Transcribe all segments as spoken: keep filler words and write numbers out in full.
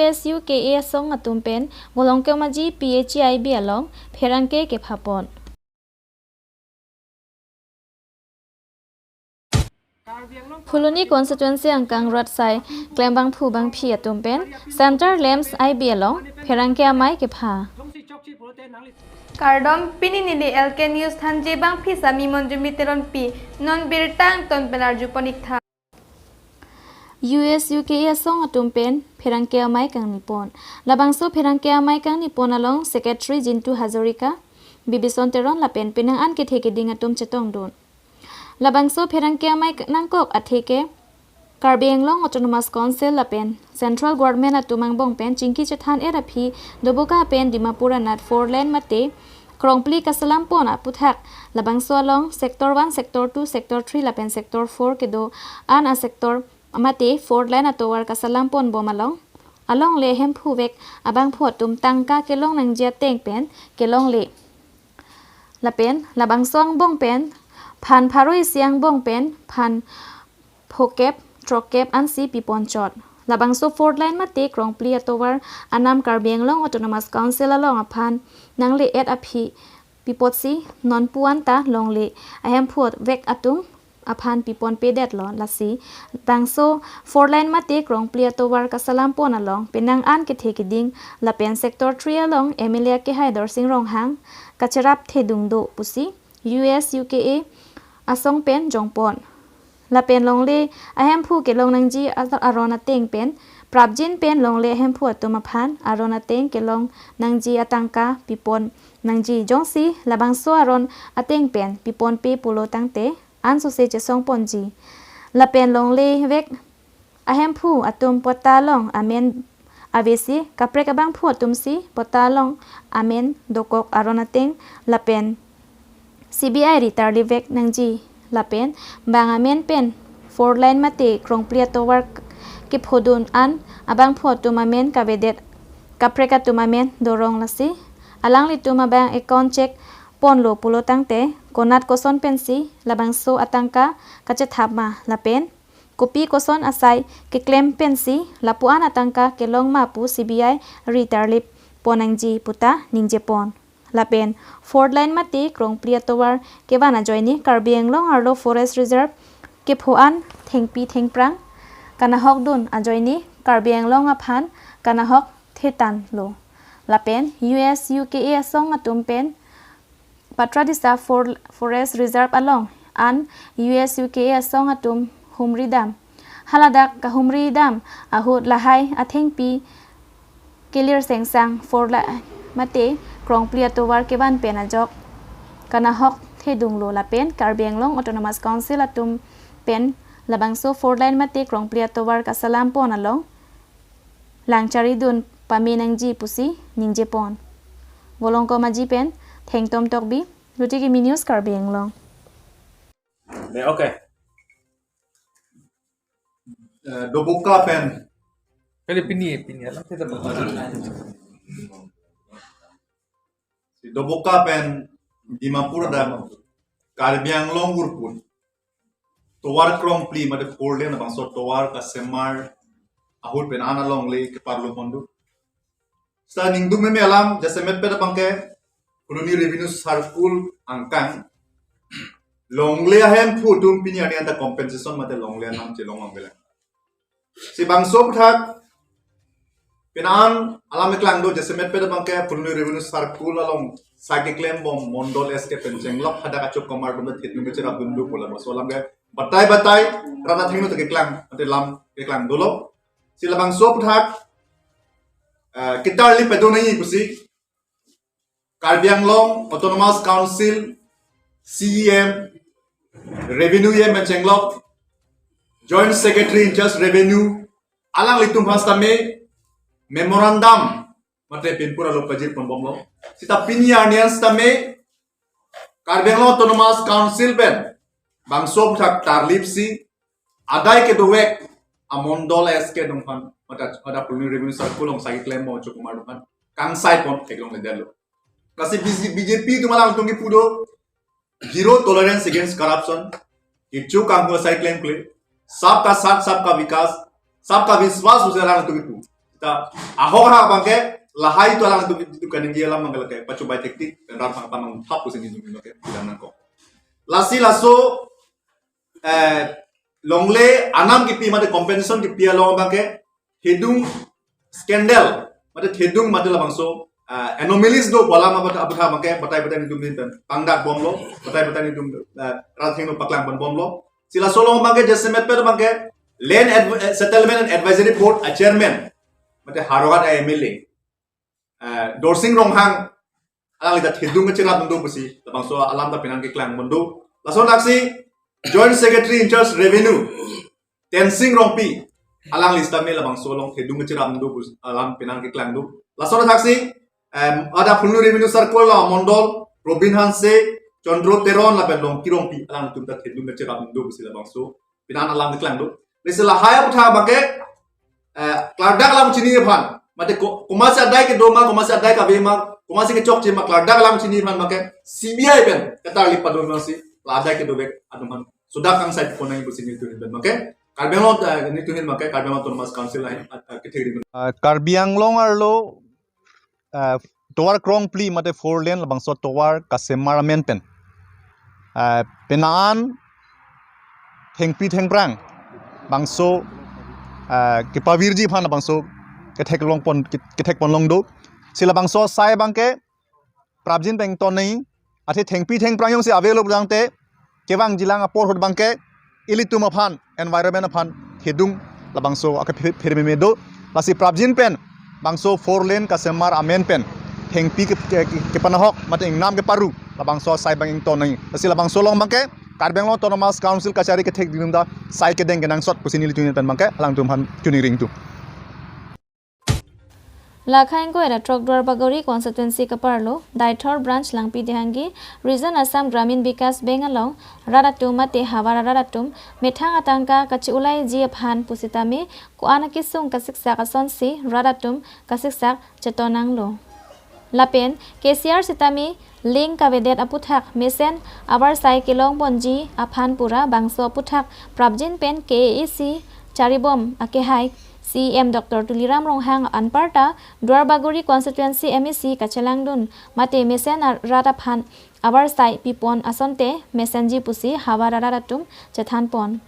S U K A asong atum pen Volongkom Aji P H E I B along pherangke kephapon. Phuloni constituency angkang rat asai klembangphu bangphi atum pen Center Lamps I B along pherangke amei kepha. Kardom, pini neli L K News thanji bangphi sami Monjumi Teronpi, non birta angton pen arjupon ik tha. U S U K A asong atum pen pherangke amei kangnipon. Labangso pherangke amei kangnipon along Secretary Jintu Hazarika, Bibison Teron lapen penang an kethe keding atum chetongdun. Labangso pherangke amei nangkok atheke Karbi Anglong Autonomous Council lapen Central Government atum angbong pen chingki chethan-et aphi Doboka pen Dimapur anat four lane mate krongpli kasalampon aputhak labangso along Sector one, Sector two, Sector three lapen Sector four kedo an a-sector mate four lane atovar kasalampon bom along, alongle ahemphu vek abangphu atum tangka kelong nangji ateng pen kelongle. Lapen labangso angbong pen phan pharo isi angbong pen phan phokep, throkkep ansi pipon chot. Labangso four lane mate krongpli atovar anam Karbi Anglong Autonomous Council along aphan nangle-et aphi pipotsi nonpu anta longle ahemphu vek atum aphan piponpedetlo. Lasi bangso four lane mate krongpli atovar kasalampon along penang an kethe keding lapen Sector three along M L A akehai Dorsing Ronghang kacherap thedung do pusi U S U K A asong pen jongpon. Lapen longle ahemphu kelong nangji a-, aron ateng pen prapjin pen longle ahemphu atum aphan aron ateng kelong nangji atangka pipon nangji, jongsi labangso aron ateng pen piponpe pulo tangte ansose chesongponji. Lapen longle vek ahemphu atum patta along amen avesi kaprek abangphu atumsi patta along amen dokok aron ateng lapen C B I ri tarlip vek nangji lapen bang amen pen four lane mate krongpli atovar kephodun an abangphu atum amen kavedet, kaprek atum amen dorong. Lasi alanglitum abang account check ponlo pulo tangte konat koson pensi labangso atangka kachethap ma lapen kopi koson asai keklem pensi lapu-an atangka kelong ma pu C B I ri tarlip pon nangji puta ningjepon. Lapen four lane mate krongpli atovar kevan ajoine Karbi Anglong arlo Forest Reserve kepho an thengpi thengphrang kanahokdun ajoine Karbi Anglong aphan kanahok thetanlo. Lapen U S U K A asong atum pen Patradisa For-, Forest Reserve along an U S U K A asong atum humri dam. Haladak kahumri dam ahut lahai athengpi kelir sengsang four lane mate krongpli atovar kevan pen ajok kanahok thedunglo lapen Karbi Anglong Autonomous Council atum pen labangso four lane mate krongpli atovar kasalampon along langcharidun pame nangji pusi ningjepon. Volongkom Aji pen Thengtom Tokbi, Ruti Kimi News, Karbi Anglong. Dei, okay. Eh, Doboka pen. Kali pini, pini alam kita. Si Doboka pen Dimapur adak Karbi Anglong urpun tovar krongpli mate four lane abangso tovar kasemar ahut pen an alongle keparlo pondu. Seta ningduk meme alam jasemet pen abangke Phuloni Revenue Circle angkang longle ahemphu atum pini arni anta compensation mate longle anam chelong abang bela. Si bangso aputhak penang alam eklang do jasemet pen abangke Phuloni Revenue Circle along sai keklem bom Mondol S K pen chenglok hadak achok kamar dum thit nung cherap dum du pula bangso alam ke batai batai rana thengno keklang ate lam keklang dolo. Si labangso aputhak, eh, ketarlip pedo nai pusi Karbi Anglong Autonomous Council C E M, Revenue E M pen chenglok, Joint Secretary in charge Revenue, alanglitum aphan sitame memorandum mate pinpur alo pajir ponbomlo. Seta pini arni an sitame Karbi Anglong Autonomous Council pen bangso aputhak tarlip si adai kedovek amondol S K atum aphan mate, mate Phuloni Revenue Circle along sai keklem bom achok kamar atum aphan kangsai pon theklongledetlo. Lasi B J P, B J P atum alangtum kipu do zero tolerance against corruption. Kecho kanghu asai klemkle. Sabka saath, sabka vikas, sabka vishwas pusi alangtum kipu. Ta ahok ha abangke lahai to alanglitum itum kaningje alam abangke lake pachobai thektik pen rat pangpang thap pusi nelitum abangke bilang nangkok. Lasi laso eh, longle anam kipi mate compensation kipi along abangke thedung scandal mate thedung mate labangso eh, anomalies do pu alam abangke abutha abangke batai batai nelitum pen pangdak bomlo, batai batai nelitum eh, rat heno paklang pon bomlo. Si laso along abangke jasemet pen abangke Land Adv- eh, Settlement and Advisory Board a chairman mate Howraghat a M L A eh, Dorsing Ronghang alangli ta thedung kacherap do pusi labangso alam ta penang keklang pon do. Lason aksi Joint Secretary in charge Revenue Tensing Rongpi alangli sitame labangso along thedung kacherap do pusi alam penang keklang do. Lason aksi em, ada Phuloni Revenue Circle la Mondol Robin Hanse, Chandro Teron lapen Longki Rongpi alangtum ta thedung kacherap do pusi labangso penang alam keklang do. Lasi lahai abutha abangke eh, klardak alam chini aphan mate ko- komatsi adai kedo ma, komatsi adai kave ma, komatsi kechokche ma, klardak alam chini aphan abangke C B I pen katarli padun si la adai kedo bek atum aphan sudak kangsai ponai pusi nelitum pen abangke Karbi Anglong eh, nelitum abangke Karbi Anglong Autonomous Council ahin eh, eh, kethek ri. Ah, Karbi Anglong arlo ah, tovar krongphli mate four lane labangso tovar kasemar amen pen ah, penang an thengpi thengphrang bangso ah, kepavirji aphan bangso kethek long pon kethek pon long do. Si labangso asai abangke prapjin pen ington nangji, athe thengpi thengphrang jongsi ave lo pulangte kevangjilang apor ahut abangke ilitum aphan environment aphan thedung labangso ake phe- pherememe do. Lasi prapjin pen bangso four lane kasemar amen pen thengpi ke- ke- ke- kepanahok mate ingnam keparu labangso asai abang ington nangji. Lasi labangso along abangke Karbi Anglong Autonomous Council kachari kethek dingdum ta sai kedeng kenangsot pusi nelitum pen abangke alangtum aphan choningri ingtung. Lakhang ko era throk Duarbagori constituency kaparlo, Deithor branch Langpi Dehangi, Region Assam Gramin Vikas Bank along rat atum mate havar arat atum methang atangka kache-ulaiji aphan pusitame ko-an akesung kasiksak asonsi rat atum kasiksak cheton nanglo. Lapen K C R sitame link kavedet aputhak mesen avarsai kelong ponji aphan pura bangso aputhak prapjin pen K A A C charibom akehai C E M Doctor Tuliram Ronghang anparta Duarbagori constituency M A C kachelangdun mate mesen ar- rat aphan avarsai pipon asonte mesenji pusi havar arat atum chethan pon.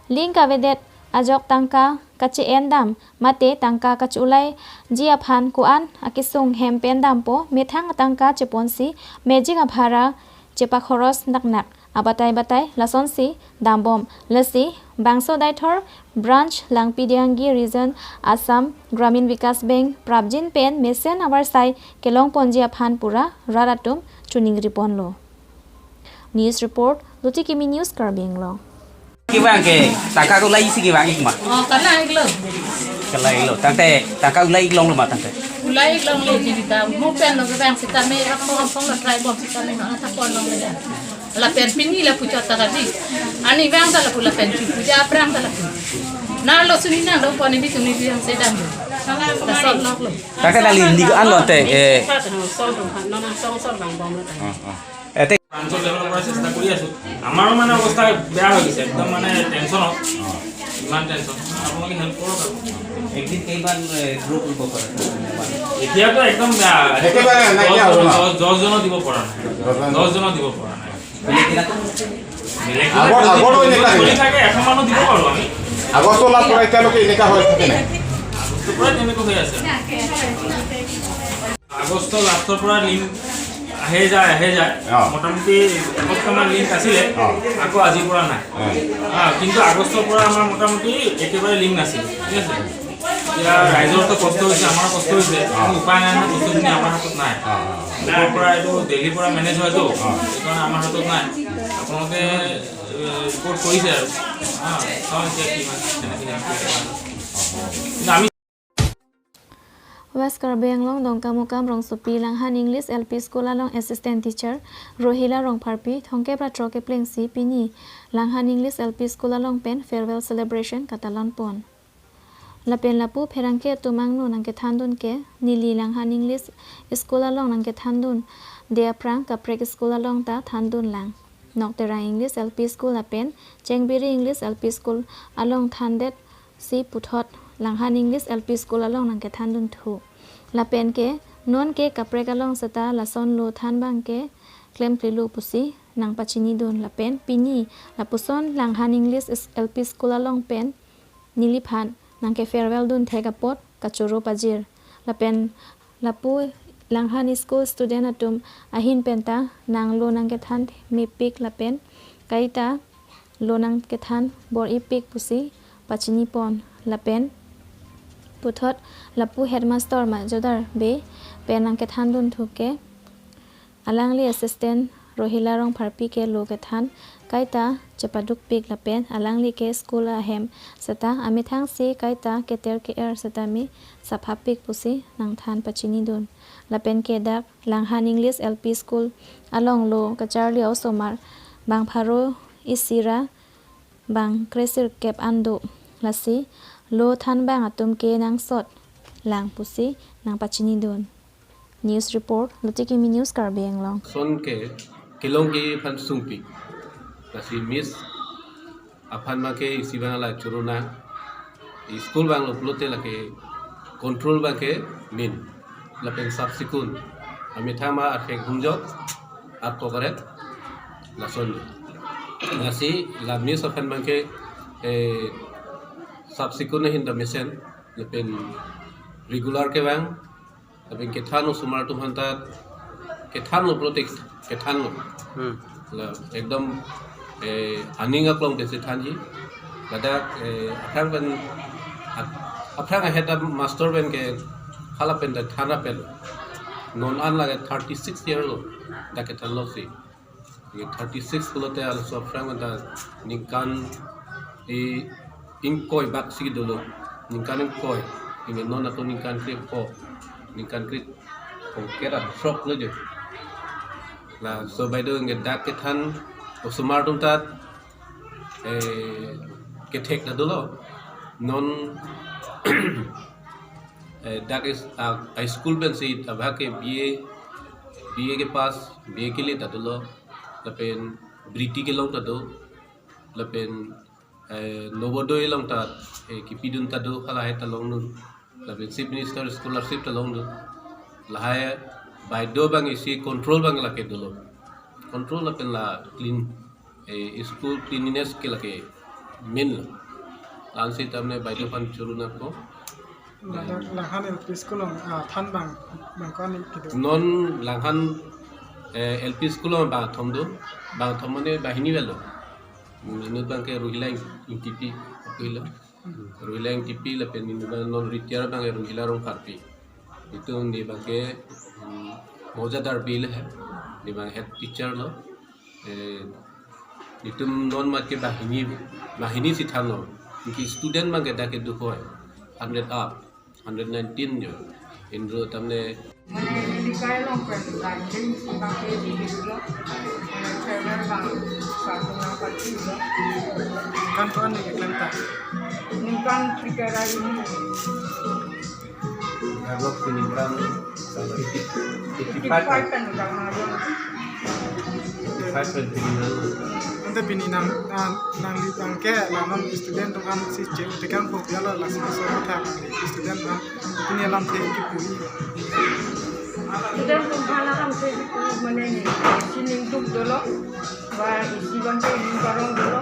Link kavedet ajok tangka kache-en dam mate tangka kache-ulaiji aphan ko-an akesung hem pen dampo methang tangka cheponsi magic abhara chepakhoros naknak abatai batai lasonsi dambom. Lasi bangso Deithor branch Langpi Dehangi Region Assam Gramin Vikas Bank prapjin pen mesen avarsai kelong ponji aphan pura rat atum choningri ponlo. News report, Luti Kimi News, Karbi Anglong. Kevang ke tangka ke ulai isi kevang ik ma? Oh, kala iklo. Kala iklo. Tangte tangka ulai ik longlo ma tangte? Ulai ik longlo jibita. Mo pen lo kevang sitame ampong ampong lo try bom sitame ma thapon long le. Lapen pini lapu chot ta kadi. Ani vang ta lapu lapen chu puja aphrang ta lapu. Na lo suni na lo pon ni suni biang sedang. Ta sol lok lo. Tangte nangli nik an lo te, eh. Sol dong, non sol sol bang bom lo. Oh, oh. Ete ব্ৰাঞ্চৰ লেভেলৰ পৰা চেষ্টা কৰি আছো। আমাৰো মানে অৱস্থা বেয়া হৈ গৈছে, একদম মানে টেনচনত, ইমান টেনচন। আপোনালোকে হেল্প কৰক আৰু। একদিন কেইমান, এ, গ্ৰুপ হ'ব পাৰে? এতিয়াতো একদম বেয়া। একেবাৰে নাইকিয়া হ'ব ন? দহ, দহ, দহজনো দিব পৰা নাই। দহজন? দহজনো দিব পৰা নাই। বেলেগ দিনাতো? বেলেগ আগৰ, দিনাতো আগৰো এনেকুৱা চলি থাকে, এশ মানুহ দিব পাৰোঁ আমি। আগষ্টৰ লাষ্ট পৰা এতিয়ালৈকে এনেকুৱা হৈ থাকে নাই? আগষ্টৰ পৰা তেনেকুৱা হৈ আছে। আগষ্ট লাষ্টৰ পৰা লিংক আহে যায়, আহে যায়। অ। মোটামুটি এসপ্তাহমান লিংক আছিলে, অ। আকৌ আজিৰ পৰা নাই। অ। হা, কিন্তু আগষ্টৰ পৰা আমাৰ মোটামুটি একেবাৰে লিংক নাছিলে, ঠিক আছে? এতিয়া ৰাইজৰতো কষ্ট হৈছে, আমাৰো কষ্ট হৈছে, অ। কিন্তু উপায় নাই নহয়, বস্তুখিনি আমাৰ হাতত নাই। অ, অ। ওপৰৰ পৰা এইটো দিল্লীৰ পৰা মেনেজ হয়তো, অ। সেইকাৰণে আমাৰ হাতত নাই। আপোনালোকে, এ, ৰিপৰ্ট কৰিছে আৰু। হা, চাওঁ এতিয়া কি হয়, কেনেকে হেল্প কৰিব পাৰে। কিন্তু আমি West Karbi Anglong Dongkamukam rongsopi Langhan English L P School along Assistant Teacher Rohila Rongpharpi thongkep ra throk keplengsi pini Langhan English L P School along pen farewell celebration katalon pon. Lapen lapu pherangke atum angno nangkethandun ke neli Langhan English School along nangkethandun de aphrang kaprek school along ta thandun lang. Nokterang English L P School lapen Chengbiri English L P School along thandet si puthot Langhan English L P School along nangkethan dunthu. Lapen ke non ke kaprek along seta lason lo than abang ke klemklelo pusi nangpachini dun. Lapen pini lapuson Langhan English L P School along pen neliphan nangke farewell dun thek apot kachoro pajir. Lapen lapu Langhan School student atum ahin penta nang lo nangkethan mepik lapen kaita lo nangkethan bor-ipik pusi pachini pon. Lapen puthot lapu headmaster Majodar Bey pen nangkethan dunthu ke alangli assistant Rohila Rongpharpi ke lo kethan kaita chepadukpik lapen alangli ke school ahem seta amethang si kaita keter ke-er seta me saphapik pusi nangthan pachini dun. Lapen ke dak Langhan English L P School along lo kacharli osomar bang pharo isi ra bang kresirkep an do. Lasi lo than abang atum ke nangsot lang pusi nangpachini dun. News report, Lutikimi News, Karbi Anglong. Son ke kelong ke aphan sungpik. Lasi Miss aphan abang ke isi abang la choro nang. School abang lo pulote lake control abang ke main. Lapen sap sikun. Amethang ma arhek humjok, arko karet, lason. Lasi la Miss aphan abang ke, eh, sap sikun ahin ta mesen, lapen regular kevang, lapen kethan osomar atum aphanta kethan lo pulote kethan lo. Hmm. La ekdom, eh, aning aklong pensi thanji. Ladak, eh, aphrang pen, ap-, aphrang ahet a master pen ke hala pen ta than apel. Non an lake thirty six year lo dak kethan lo si. Ye thirty six pulote laso aphrang pen ta ningkan e ingkoi bak si dolo. Ningkan ingkoi. Inge non atum ningkan krepho. Ningkan krepho kera throk lo je. Laso bai do inge dak kethan osomar atum ta, eh, kethek ta dolo. Non, eh, dak is, ah, high school pensi abang ke B A, B A ke pass, B A kele ta dolo. Lapen Briti kelong ta do. Lapen, eh, Novodaya along ta, eh, kipidun ta do, halahai ta longdun. Lapen Chief Minister Scholarship ta longdun. Lahai bai do abang isi control abang lake dolo. Control lapen la clean, eh, school cleanliness ke lake main lo. Ansi tamne bai do aphan choro nangpo. Ladak Langhan L P School along, ah, than abang, abang ko-an kedo? Non Langhan, eh, L P School along bangthom do, bangthom mane banghini avelo. Inut abang ke Rohila Ing-, Ingtipi apuilo. Hmm. Rohila Ingtipi lapen inut abang non retire abang ke Rohila Rongpharpi. Itum ne abang ke, hmm, Mojadar Bey le he. Ne abang head teacher lo. Eh, itum non mat ke banghini, banghini si thanlo. Inki student abang ke dak ke duhoi. Hundred up. Hundred nineteen jo. Indro tamne. Mane likai along pen, likai along pen si abang ke di di lo. Mane trainer abang satu nang pati lo. Ningkan ko-an ne keklem ta? Ningkan tiga ratus ini. Abang si ningkan fifty, fifty five. Fifty five kan udah ngayon. Fifty five kan pini nang. Ante pini nang, nang, nangli abang ke la non student atum aphan si chek tekang pho piala la si so tha student aphan pini alamthe kipu-i. Student atum aphan alamthe kipu-i mane ne isi ning duk dolo, ba isi abang ke ning barong dolo.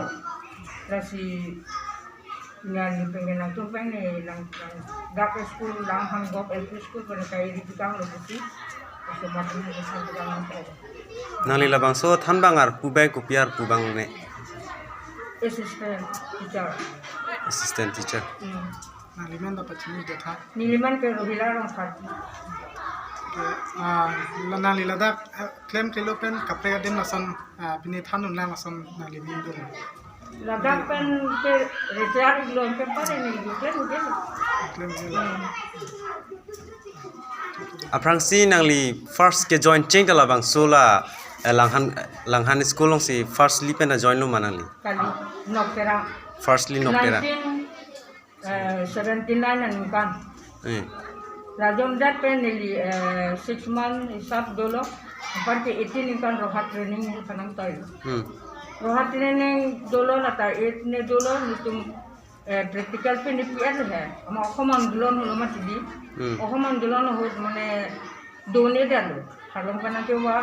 Lasi neli pengen nangtum pengen lang, lang dak school Langhan Govt L P School pen kai ri tukang lo pusi. Osomar atum ri tukang lo. Nangli labangso than abang arpu bai kopi arpu abang ne? Assistant teacher. Assistant teacher. Hmm. Nangli men ta pachini detha. Neli men ke Rohila Rongpharpi. Ke, ah, la nangli ladak, eh, klemklelo pen kaprek adim lason, ah, pini than un lang lason nangli ning dun? Ladak pen ke retire lo ke pare ne klem ke. Klemklelo. Hmm. Aphrangsi nangli first ke join cheng ta labangso la, eh, Langhan, Langhan School alongsi firstly pen ta join lo ma nangli? Kali, Nokterang. Firstly Nokterang. Nineteen, eh, seventy nine aningkan. Eh. Lajon det pen neli, eh, six month hisap dolo. Anparke eighteen aningkan Rohat training neli kanang toilo. Hmm. Rohat training dolo lata eight ne dolo, netum Eh, practical pen ipi er he. Ama Ohom Andolon holo mati di. Hmm. Ohom Andolon ahut mane done dalo. Halong kana ke wa,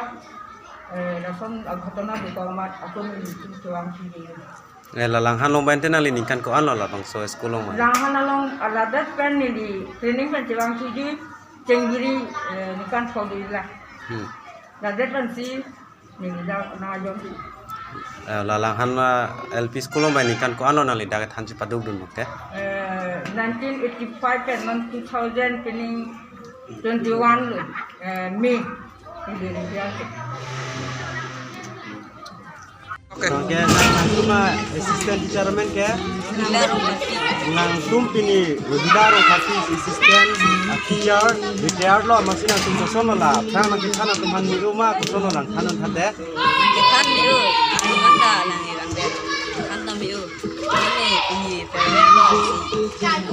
eh, lason aghotona duka amat akun nelitum chevang chiji. Eh, la Langhan along pen te nangli ningkan ko-an lo labangso school along ma? Langhan along aladat pen neli training pen chevang chiji, Chenggiri, eh, ningkan pho dui la. Hmm. Ladet pensi neli dak nangjon si. Eh, la Langhan, ah, L P school along pen ningkan ko-an lo nangli dak than chepadukdun ma ke? Eh, nineteen eighty-five pen non two thousand pining twenty-one lo, eh, May. Neli dak. Okay. Nang ke nang, nangtum assistant teacher amen ke? Nangtum pini Rodila Rongpharpi assistant, ah, teacher, retired lo, amatsi nangtum koson lo la aphrang nangkethan atum aphan me-o ma, koson lo lang than un thate? Nangkethan me-o, ang mangta lang irang de. Than ta me-o. Ini, ini, pernah lo.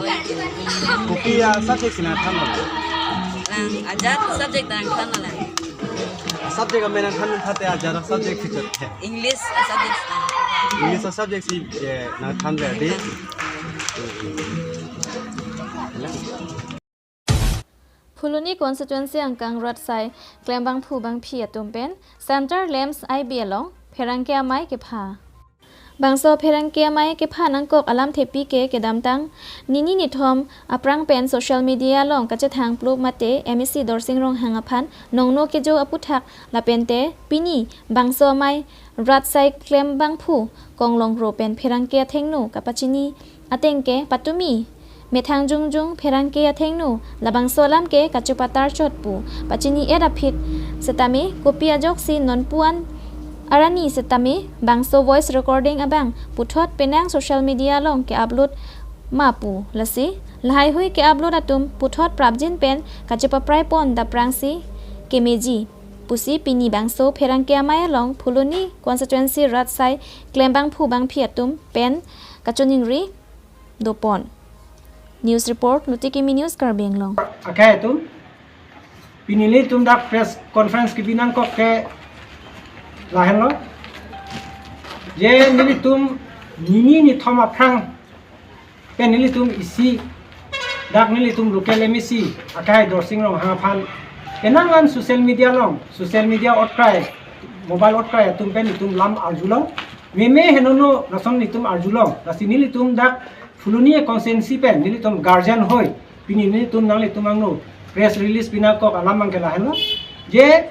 Oi, ini. Kopi a-subject si nangthan lo? Lang ajat subject nangthan lo lang. Subject amen nangthan thate ajat subject si chot ke? English a-subject ta. English a-subject si, eh, nangthan ver di. Phuloni constituency angkang rat asai klembangphu bangphi atum pen Center Lamps I B along pherangke amei kepha. Bangso pherangke amei kepha nangkok alamthepi ke kedamtang nini nithom aphrang pen social media along kachethang plup mate M A C Dorsing Ronghang aphan nongno kejo aputhak lapente pini bangso amei rat asai klembangphu konglongro pen pherangke athengno kapachini ateng ke patumi methang jongjong pherangke athengno labangso alam ke kachopatar chot pu pachini et aphi setame kopi ajoksi nonpu an arni setame bangso voice recording abang puthot penang social media along ke-upload ma pu, lasi lahaihui ke-upload atum puthot prapjin pen kachepaprai pon daprangsi kemeji pusi pini bangso pherangke amei along Phuloni constituency rat asai klembangphu bangphi atum pen kachiningri dopon. News report, Luti Kimi News, Karbi Anglong. Akhai atum, pini nelitum dak press conference kebi nangkok ke lahenlo. Je nelitum nini nithom aphrang pen nelitum isi dak nelitum local M A C akhai Dorsing Ronghang aphan penang an social media along, social media otkrai, mobile otkrai atum pen nelitum lam arjulong. Meme henono lason nelitum arjulong. Lasi nelitum dak Phuloni constituency pen nelitum guardian hoi pini nelitum nanglitum angno press release pi nangkok alam abang ke lahenlo. Je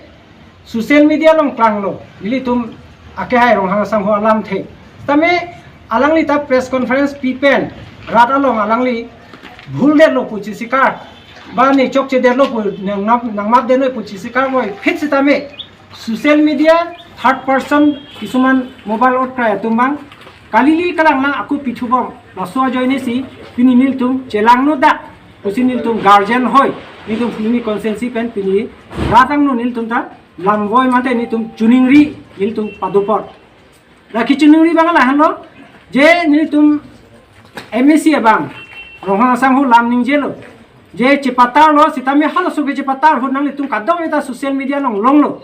social media along klanglo, nelitum akhai Ronghang asangho alamthe. Tame alangli ta press conference pi pen rat along alangli bhul detlo pu chisikar, ba ne chokche detlo pu nang nap, nangmap detlo pu chisikar moi phit setame social media third person kisuman mobile otkrai atum abang kalili kalang nang aku pithubom laso ajoine si pini nelitum chelangno dak pusi nelitum guardian hoi nelitum Phuloni constituency pen pini rat angno nelitum ta lamvoi mate nelitum chiningri nelitum padopor. Lake chiningri abang lahenlo je nelitum M A C abang Ronghang asangho lam ningjelo je chepatarlo setame halaso ke chepatar ahut nanglitum kadokave ta social media along longlo.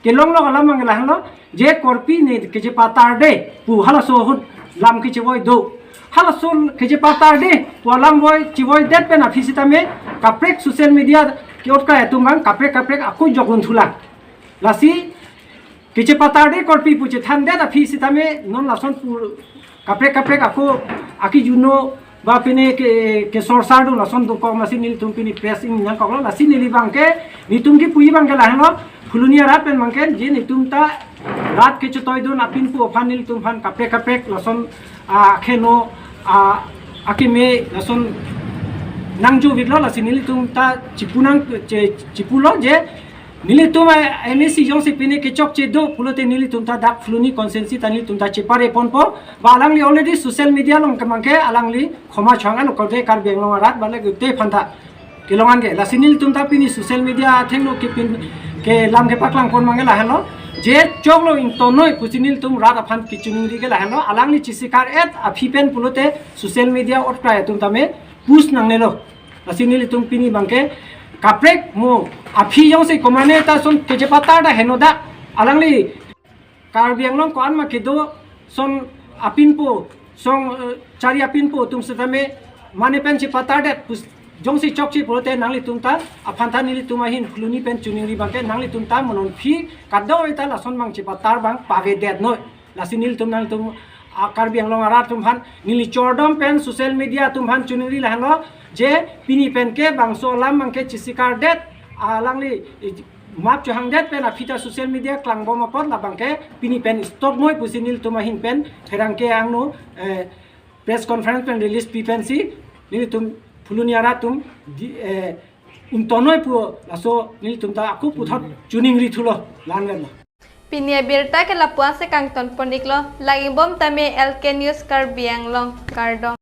Kelonglo alam abang lahenlo je Karbi ne kechepatar de pu halaso ahut lam kechevoi do. Halaso kechepatar de pu alam voi chevoi det pen aphi setame kaprek social media ke-otkrai atum abang kaprek kaprek ako jokun thulang. Lasi kechepatar de Karbi pu chethan det aphi setame non lason pu kaprek kaprek ako akijuno ba pine ke, kesorsar do lason dokok amatsi nelitum pini press in nangkoklo. Lasi neli abang ke nelitum kipuji abang ke lahenlo, Phuloni arat pen abang ke je nelitum ta rat kechetoidun apinpo aphan nelitum aphan kaprek kaprek lason, ah, kheno, ah, akeme lason nangjo vitlo. Lasi nelitum ta chipu nang che, chipulo je nelitum a M A C jongsi pine kechokche do pulote nelitum ta dak Phuloni constituency ta nelitum ta chepare ponpo. Ba alangli already social media along ke abang ke alangli khoma chang alo kode Karbi Anglong arat ba lake te aphan ta kelong an ke. Lasi nelitum ta pini social media athengno kepin ke lam kepaklang pon abang ke lahenlo je choklo ingtonoi pusi nelitum rat aphan kechiningri ke lahenlo. Alangli chisikar et aphi pen pulote social media otkrai atum tame push nangnelo. Lasi nelitum pini abang ke kaprek mo aphi jongsi komane ta son kechepatar ta henodak alangli Karbi Anglong ko-an ma kedo son apinpo song eh, chari apinpo atum setame mane pen chepatardet pus jongsi chokche pulote nanglitum ta aphan ta nelitum ahin Phuloni pen choningri abangke nanglitum ta mo non aphi kadokave ta lason abang chepatar abang pavedet noi. Lasi nelitum nanglitum a Karbi Anglong arat atum aphan neli chordom pen social media atum aphan choningri lahenlo je pini pen ke bangso alam abangke chesikardet alangli eh, map chohangdet pen aphi ta social media klangbom apot labangke pini pen stop noi pusi nelitum ahin pen pherangke angno eh, press conference pen release pi pensi nelitum Phuloni arat atum di, eh, ington noi pu laso nelitum ta ako puthot choningri thulo lan len. Pini abirta ke lapu-an si kangton pon-iklo, lang-ibom tame L K News Karbi Anglong, kardom.